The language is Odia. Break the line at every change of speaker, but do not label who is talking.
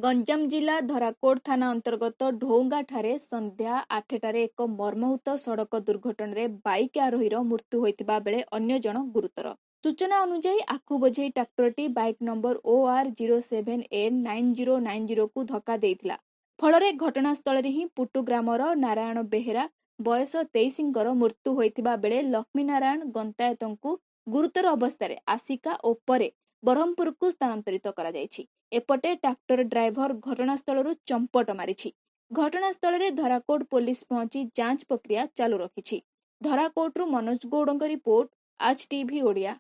ଗଞ୍ଜାମ ଜିଲ୍ଲା ଧରାକୋଟ ଥାନା ଅନ୍ତର୍ଗତ ଢୋଉଙ୍ଗାଠାରେ ସନ୍ଧ୍ୟା 8ଟାରେ ଏକ ମର୍ମାହତ ସଡ଼କ ଦୁର୍ଘଟଣାରେ ବାଇକ୍ ଆରୋହୀର ମୃତ୍ୟୁ ହୋଇଥିବା ବେଳେ ଅନ୍ୟ ଜଣ ଗୁରୁତର। ସୂଚନା ଅନୁଯାୟୀ, ଆଖୁ ବୋଝେଇ ଟ୍ରାକ୍ଟରଟି ବାଇକ୍ ନମ୍ବର OR 07 N 9090କୁ ଧକ୍କା ଦେଇଥିଲା। ଫଳରେ ଘଟଣାସ୍ଥଳରେ ହିଁ ପୁଟୁ ଗ୍ରାମର ନାରାୟଣ ବେହେରା, ବୟସ 23ଙ୍କର ମୃତ୍ୟୁ ହୋଇଥିବା ବେଳେ ଲକ୍ଷ୍ମୀନାରାୟଣ ଗନ୍ତାୟତଙ୍କୁ ଗୁରୁତର ଅବସ୍ଥାରେ ଆସିକା ଓ ପରେ ବ୍ରହ୍ମପୁରକୁ ସ୍ଥାନାନ୍ତରିତ କରାଯାଇଛି। ଏପଟେ ଟ୍ରାକ୍ଟର ଡ୍ରାଇଭର ଘଟଣାସ୍ଥଳରୁ ଚମ୍ପଟ ମାରିଛି। ଘଟଣାସ୍ଥଳରେ ଧରାକୋଟ ପୋଲିସ ପହଞ୍ଚି ଯାଞ୍ଚ ପ୍ରକ୍ରିୟା ଚାଲୁ ରଖିଛି। ଧରାକୋଟରୁ ମନୋଜ ଗୌଡ଼ଙ୍କ ରିପୋର୍ଟ, ଆଜ୍ ଟିଭି ଓଡ଼ିଆ।